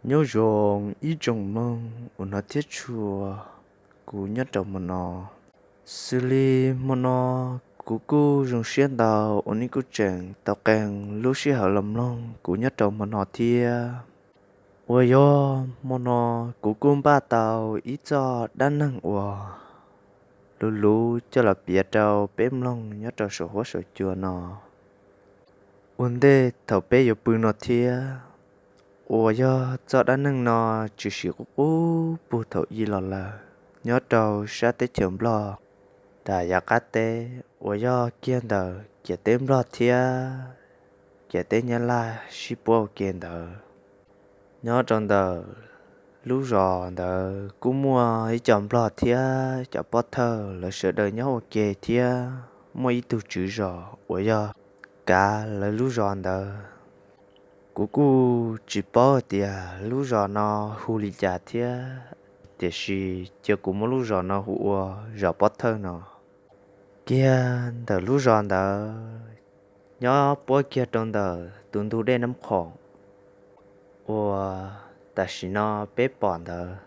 Nyob zoo ib tsoom mloog uas hnov thiab tshua kuv nyob rau hmo no. Xws li hmo no kuv kuj zoo siab ntau uas nej kuj tseem tau qee lub sij hawm los mloog kuv nyob rau hmo no thiab. Uas yog hmo no kuv kuj npaj tau ib txoj dab neeg uas luv luv coj los piav rau peb mloog nyob rau saum huab saum cua no. Ua ntej thaum peb yuav pw no thiab, uas yog txoj dab neeg no tshwm sim qub qub puag thaum ub los lawm nyob rau sab teb chaws Nplog, tas yav qab teb uas yog kiag ntawm ciam teb Nplog thiab ciam teb Nyab Laj sib puab ua ke ntawd. Nyob rau ntawm lub zos ntawd kuj muaj ib co Nplog thiab cov pov thawj lawv sawv daws nyob ua ke thiab muaj ib tug tswv zos uas yog kav lawv lub zos ntawd. Kuv kuj tsis paub tias lub zos no hu li cas thiab, tiam sis cia kuv muab lub zos no hu ua zos pov thawj no. Kiag ntawm lub zos ntawd nyob puab kiag rau ntawm tus ntug dej Nab Khoom uas tam sim no peb pom ntawd,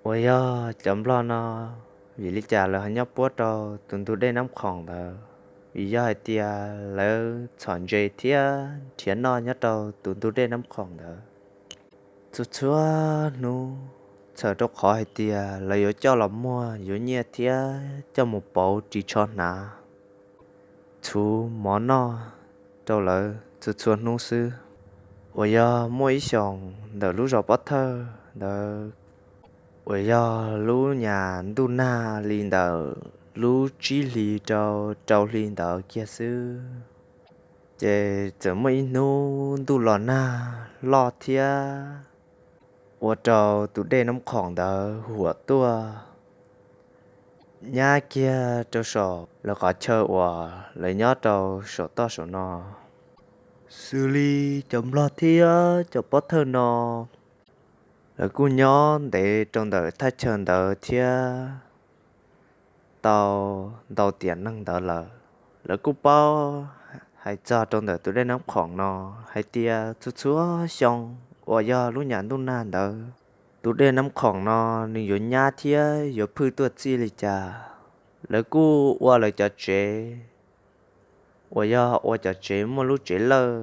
uas yog cov Nplog no, vim li cas lawv ho nyob puab rau tus ntug dej Nab Khoom ntawd? Vim yog hais tias lawv txhom ntses thiab nrhiav noj nyob rau tus ntug dej Nab Khoom ntawd. Txhua txhua hnub, txhawm rau qhov hais tias lawv yuav coj los muag yuav nyiaj thiab coj mus pauv ris tsho hnav txhuv mov noj rau lawv txhua txhua hnub xwb. Uas yog muaj ib xyoos ntawm lub zos pov thawj ntawd, uas yog lub nyam ntuj nag li ntawm lub tsib hlis rau rau hli ntawd kiag xwb, ces txawm muaj ib hnub ntuj los nag loj thiab ua rau tus dej Nab Khoom ntawd huam tuaj nyab kiag rau saum lawv qhov chaw uas lawv nyob rau saum toj saum no. Xws li cov Nplog thiab cov pov thawj no, lawv kuj nyob ntev rau ntawm thaj chaw ntawd thiab tau ntau tiam neeg ntawd lawm. Lawv kuj paub hais txog rau ntawm tus dej Nab Khoom no hais tias txhua txhua xyoo uas yog lub nyam ntuj nag ntawd, tus dej Nab Khoom no nws yuav nyab thiab yuav phwj tuaj txij li cas. Lawv kuj ua lawv cov tsev uas yog ua cov tsev muaj lub tsev lawj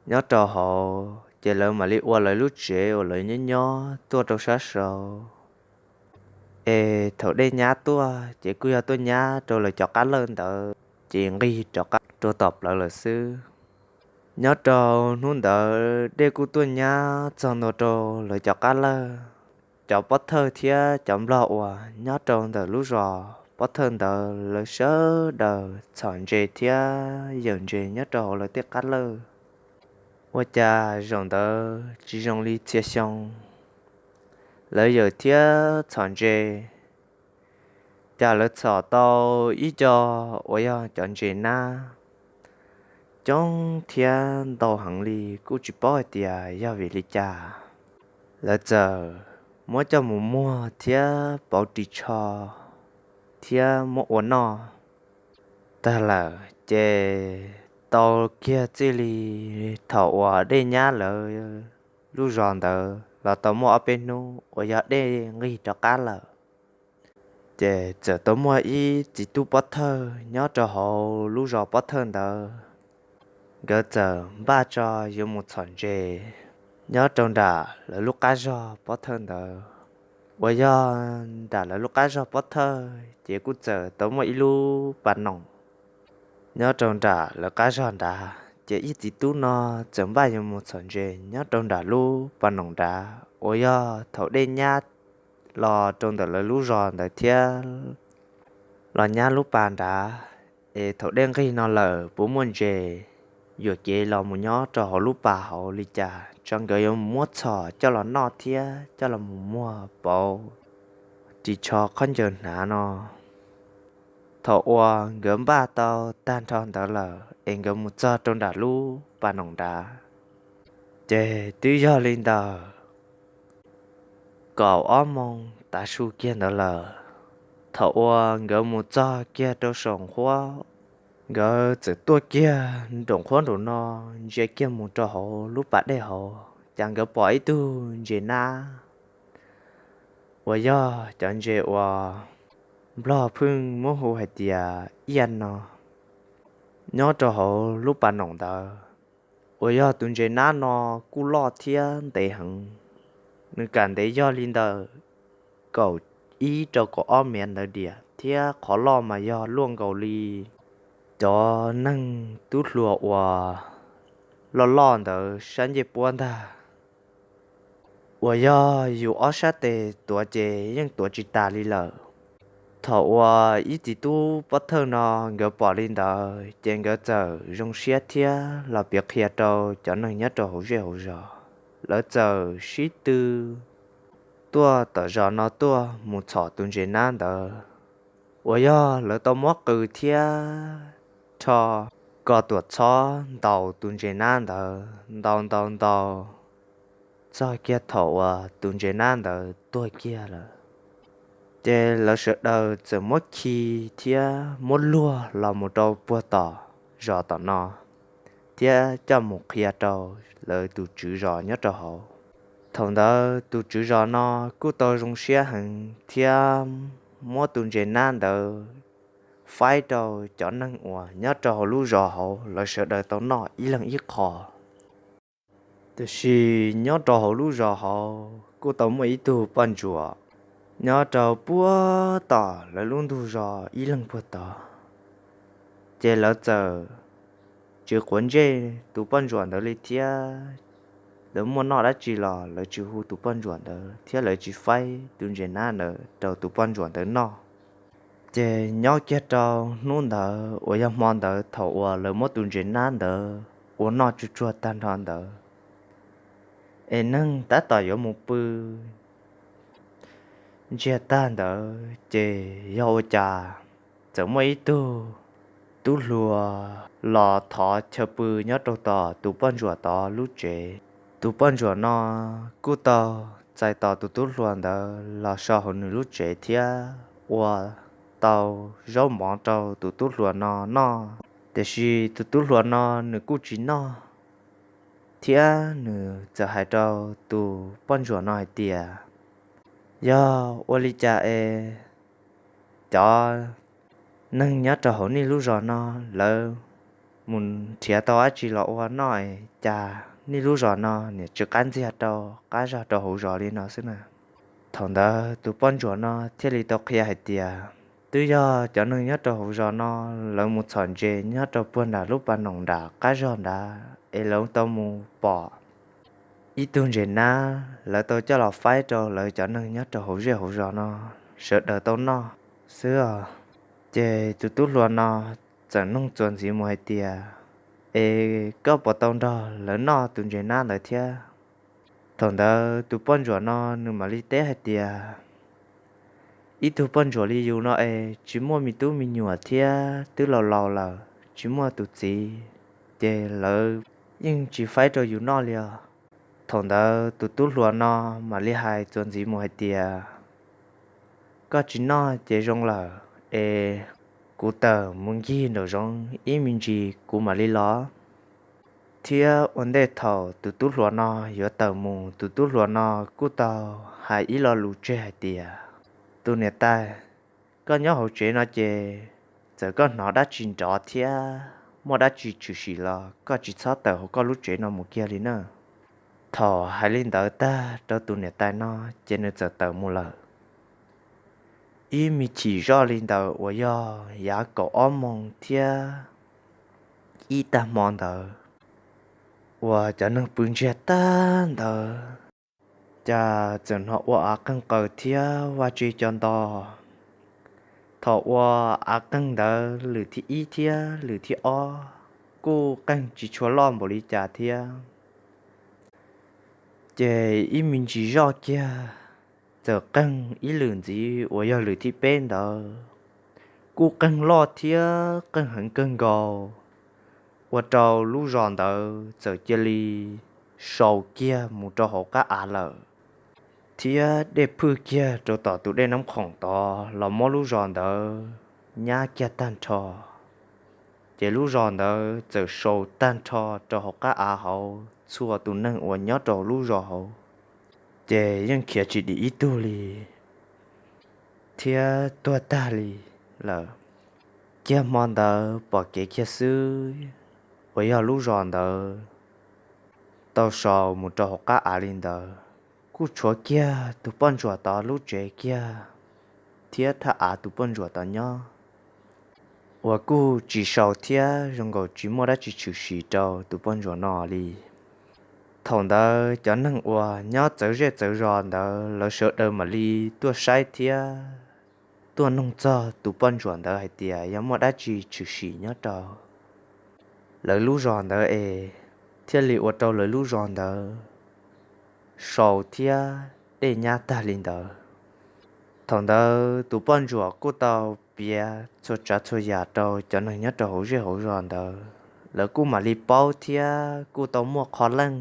nyob rau hauv, ces lawv mam li ua lawv lub tsev uas lawv nyob nyob tuaj rau sab saud. Es thaum dej nyab tuaj ces kuj yog tuaj nyab rau lawv cov qab lawj ntawd ces nqig rov qab rau tom plawv lawm xwb. Nyob rau hnub ntawd dej kuj tuaj nyab txog ntua rau lawv cov qab lawj. Cov pov thawj thiab cov Nplog uas nyob rau ntawm lub zos pov thawj ntawd lawv sawv daws txhom ntses thiab yawm ntses nyob rau hauv lawv tej qab lawj. Ua cas zaum ntawd tsis zoo li txhia xyoo, lawv yawm thiab txhom ntses, cas lawv txhom tau ib co uas yog cov ntses nab coob thiab ntau heev li, kuj tsis paub hais tias yog vim li cas. Lawv txawm muab coj mus muag thiab pauv ris tsho thiab muab ua noj tag lawm, ces tau kiag txij li thaum uas dej nyab lawv lub zos ntawd los tau muaj ob peb hnub uas yog dej nqig rov qab lawm, ces txawm tau muaj ib txiv tub pov thawj nyob rau hauv lub zos pov thawj ntawd. Nkawd txawm npaj tso yuav mus txhom ntses nyob rau nram lawv lub qab zog pov thawj ntawd. Uas yog nram lawv lub qab zog pov thawj ces kuj txawm tau muaj ib lub pas noom nyob rau nram lawv qab zog nrad, ces ib txiv tub no txawm npaj yuav mus txhom ntses nyob rau nram lub pas noom nrad uas yog thaum dej nyab los rau ntawm lawv lub zos ntawd thiab los nyab lub pas nrad, es thaum dej nqig no lawm puas muaj ntses yuam kev los mus nyob rau hauv lub pas hauv li cas, tso nkawd yuav mus muab txhom coj los noj thiab coj los mus muag pauv ris tsho khaub ncaws hnav no. Thaum uas nkawd npaj tau tag nrho ntawd lawm es nkawd mus txog rau nram lub pas noom nrad, ces twb yog li ntawm kaum ob moos tav su kiag ntawd lawm. Thaum uas nkawd mus txog kiag rau saum qhuab, nkawd txawm tuaj kiag nraum qhuab nraum no ntsia kiag mus rau hauv lub pas dej hauv, cas nkawd pom ib tug ntses nab uas yog cov ntses uas Nplog pheej muab hu hais tias iab no nyob rau hauv lub pas noom ntawd, uas yog tus ntses nab no kuj loj thiab ntev heev, nws kam ntev yog li ntawm kaum ib rau kaum ob mev ntawd diam, thiab qhov loj mas yog luaj nkaus li cov neeg tub hluas uas loj loj ntawd sab ncej puab ntag, uas yog yus ob sab tes tuav ces yeej tuav tsis tas li lawm. Thaum uas ib txiv tub pov thawj no nkawd pom li ntawd ces nkawd txawm zoo siab thiab los piav qhia rau cov neeg nyob rau hauv zej hauv zos. Lawv txawm sib tw tuaj tom zos no tuaj mus txhom tus ntses nab ntawd, uas yog lawv tau muab qws thiab rho ko tuam txhob ntaus tus ntses nab ntawd, ntaus ntaus ntaus txog kiag thaum uas tus ntses nab ntawd tuag kiag lawm. Ces lawv sawv daws txawm muab khi thiab muab luag los mus rau puag tom zos tom no, thiab coj mus qhia rau lawv tus tswv zos nyob rau hauv. Thaum ntawd tus tswv zos no kuj tau zoo siab heev thiab muab tus ntses nab ntawd faib rau cov neeg uas nyob rau hauv lub zos hauv, lawv sawv daws tau noj ib leeg ib qho. Tiam sis nyob rau hauv lub zos hauv kuj tau muaj ib tug poj ntsuam nyob rau puag tom lawv lub ntug zos ib leeg puag tod. Ces lawv txawm tsis quav ntsej tus poj ntsuam ntawd li thiab. Lawv muaj noj dab tsi los lawv tsis hu tus poj ntsuam ntawd thiab lawv tsis faib tus ntses nab ntawd rau tus poj ntsuam ntawd noj. Ces nyob kiag rau hnub ntawd uas yog hmo ntawd thaum uas lawv muab tus ntses nab ntawd ua noj tsuag tsuag tag nrho ntawd, es neeg tab tom yuav mus pw ntsiag tag ntawd ces yog ua cas txawm muaj ib tug tub hluas los thov chaw pw nyob rau tom tus poj ntsuam tod lub tsev. Tus poj ntsuam no kuj tau txais tos tus tub hluas ntawd los so hauv nws lub tsev thiab ua tau zaub mov rau tus tub hluas no noj. Tiam sis tus tub hluas no nws kuj tsis noj, thiab nws txawm hais rau tus poj ntsuam no hais tias, yog ua li cas es cov neeg nyob rau hauv nej lub zos no lawv mus nrhiav tau dab tsi los ua noj es cas nej lub zos no niam tsis qab ntxiag rau qab zog rau hauv zos li no xwb na? Thaum ntawd tus poj ntsuam no thiaj li tau qhia hais tias, twb yog cov neeg nyob rau hauv zos no lawv mus txhom ntses nyob rau puag nram lub pas noom nram qab zog nrad es lawv tau mus pom ib tug ntses nab, lawv tau coj los faib rau lawv cov neeg nyob rau hauv zej hauv zos no sawv daws tau noj xwb os. Ces tus tub hluas no txawm nug txuas ntxiv mus hais tias, es koj puas tau nrog lawv noj tus ntses nab ntawd thiab? Thaum ntawd tus poj ntsuam no nws mam li teb hais tias, ib tug poj ntsuam li yus no es tsis muaj me tub me nyuam thiab twb laus laus lawm tsis muaj tus txiv, ces lawv yeej tsis faib rau yus noj li os. Thaum ntawd tus tub hluas no mam li hais txuas ntxiv mus hais tias, koj tsis noj ces zoo lawm, es kuv tawm mus ncig nraum zoov ib me ntsis kuv mam li los. Thiab ua ntej thaum tus tub hluas no yuav tawm mus, tus tub hluas no kuj tau hais ib lo lus tseg hais tias, tus niam tais, koj nyob hauv tsev no ces txawm koj hnov dab tsi nrov thiab muaj dab tsi tshwm sim los koj tsis txhob tawm hauv koj lub tsev no mus kiag li na. Thaum hais li ntawd tag rau tus niam tais no ces nws txawm tawm mus lawm. Ib me chim zoj li ntawd uas yog yav kaum ob moos thiab ib tag hmo ntawd uas cov neeg pw ntsiag tag ntawd, cas txawm hnov ua av qeeg qaws thiab vaj tse co nto. Thaum ua av qeeg ntawd lwm thib ib thiab lwm thib ob kuj qeeg tsis tshua loj npaum li cas thiab. Ces ib me ntsis zoj kiag txawm qeeg ib lwm ntxiv uas yog lwm thib peb ntawd, kuj qeeg loj thiab qeeg heev kawg nkaus, ua rau lub zos ntawd txawm cia li sau kiag mus rau hauv qab av lawm, thiab dej phwj kiag rau tom tus dej Nab Khoom tod los muab lub zos ntawd nyab kiag tag nrho. Ces lub zos ntawd txawm sau tag nrho rau hauv qab av hauv, txhua tus neeg uas nyob rau lub zos hauv ces yeej khiav tsis dim ib tug li thiab tuag tag li lawm. Kiag hmo ntawd pom kev kiag xwb uas yog lub zos ntawd tau sau mus rau hauv qab av li ntawd, kuj tshuav kiag tus poj ntsuam tod lub tsev kiag thiab thaj av tus poj ntsuam tod nyob uas kuj tsis sau thiab zoo nkaus tsis muaj dab tsi tshwm sim rau tus poj ntsuam no li. Thaum ntawd cov neeg uas nyob txawv zej txawv zos ntawd lawv sawv daws mam li tuaj saib thiab tuaj noog txog tus poj ntsuam ntawd hais tias yog muaj dab tsi tshwm sim nyob rau lawv lub zos ntawd es thiaj li ua rau lawv lub zos ntawd sau thiab dej nyab tag li ntawd. Thaum ntawd tus poj ntsuam kuj tau piav txhua tsav txhua yam rau cov neeg nyob rau hauv zej hauv zos ntawd, lawv kuj mam li paub thiab kuj tau muaj qhov leej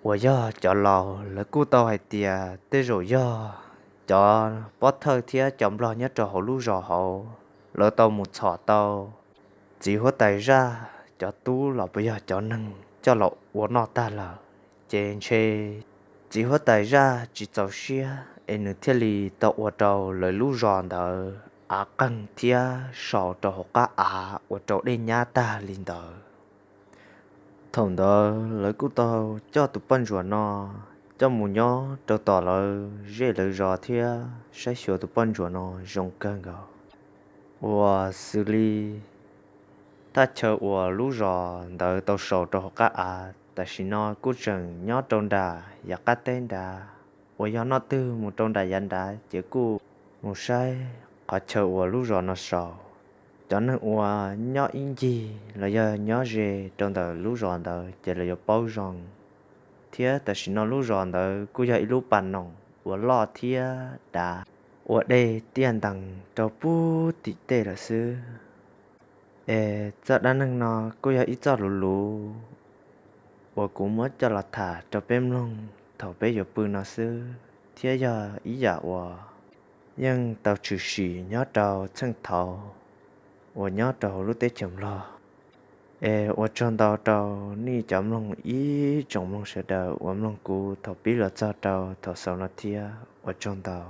uas yog cov laus lawv kuj tau hais tias tej zaum yog cov pob thawj thiab cov nplog nyob rau hauv lub zos hauv lawv tau mus txhom tau txiv huab tais zaj cov tub los puas yog cov neeg coj los ua noj tag lawm, ces ntshe txiv huab tais zaj tsis txaus siab es nws thiaj li tau ua rau lawv lub zos ntawd av qeeg thiab sau rau hauv qab av ua rau dej nyab tag li ntawd. Thaum ntawd lawv kuj tau coj tus poj ntsuam no coj mus nyob rau tom lawv zej lawv zos thiab saib xyuas tus poj ntsuam no zoo kawg nkaus. Uas xws li thaj chaw uas lub zos ntawd tau sau rau hauv qab av tam sim no kuj tseem nyob rau nram yav qab teb nrad, uas yog noj twg mus rau nram yav nrad ces kuj mus saib qhov chaw uas lub zos no sau. Cov neeg uas nyob ib ncig los yog nyob ze rau ntawm lub zos ntawd ces lawv yuav paub zoo, thiab tam sim no lub zos ntawd kuj yog ib lub pas noom uas loj thiab dav, ua dej tiaj ntees rau puag tim tej lawm xwb. Es txoj dab neeg no kuj yog ib txoj luv luv uas kuv muab coj los tham rau peb mloog thaum peb yuav pw no xwb, thiab yog ib yam uas yeej tau tshwm sim nyob rau txheej thaud uas nyob rau hauv lub teb chaws Nplog. Es ua tsaug ntau rau nej cov mloog ib tsoom mloog sawv daws uas mloog kuv thaum pib los txog rau thaum xaus no thiab ua tsaug ntau.